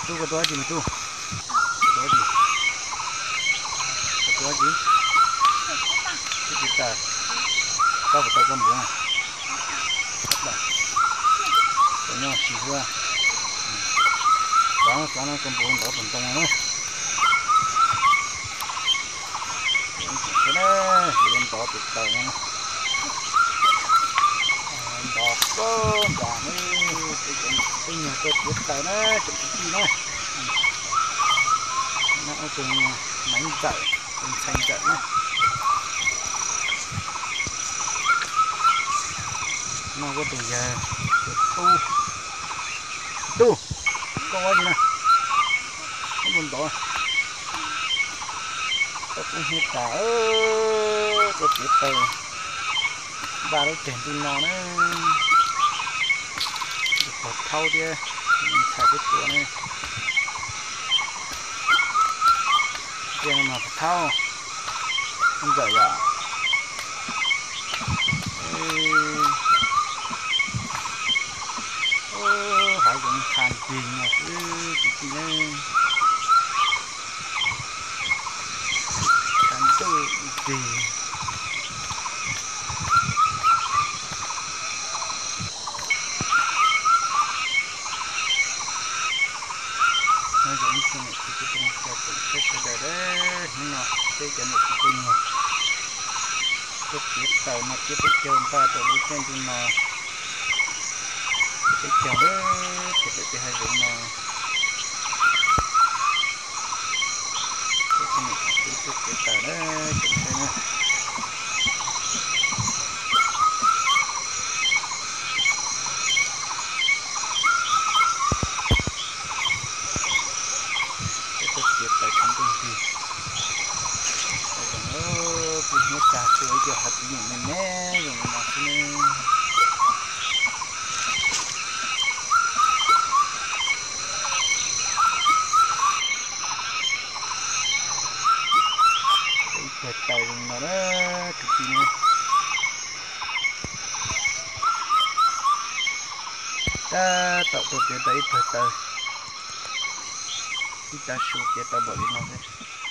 Tub, koj tuaj dab tsi mas tub? Koj tuaj dab tsi? Koj tuaj dab tsi? Twb tsis tawm. Koj puas tau koj npuv na? Koj nyob tsis xwb. Xav xav no koj npuv ntov tus ntoo na. Ntov tus taws no, ntov koj nram ne, tej nyuag koj tiav taws na tsoom kwv tij na. No ua tus Maiv Ntxawm, tus ntxhais Ntxawm na. No ua tus yawg, tus tub. Tub, koj ua dab tsi na? Koj npuv ntov. Koj kub hnub tas, koj tiav taws npaj lub ceg ntuj no na. Pog Thaub thiab ntxhais peb tuaj na. Tiaj no mas Pog Thaub. Ntxawm yom. Hav zoov qha nrig no xwb kwv tij na. Qha ntuj nrig. Nyob zoo ib tsoom niam txiv kwv tij neej tsa tsoom saib sawv daws, hnub no peb cov niam txiv peb nyuag tuaj txiav taws no thiab peb caug npaj rau lub caij ntuj no. Peb caug lawm ces peb peb hav zoov no. Peb cov niam txiv kwv tij tuaj txiav taws na tsoom saib na. Peb tuaj txiav taws qha ntuj nrig. Zoo, kuv hnub tag tuaj ib co hav txiv nyeem me me zoo li no xwb ne. Ib pawg taws zoo li no na kwv tij na. Tab tom tuaj txiav tau ib pawg taws, ib tav su txiav tau npaum li no xwb.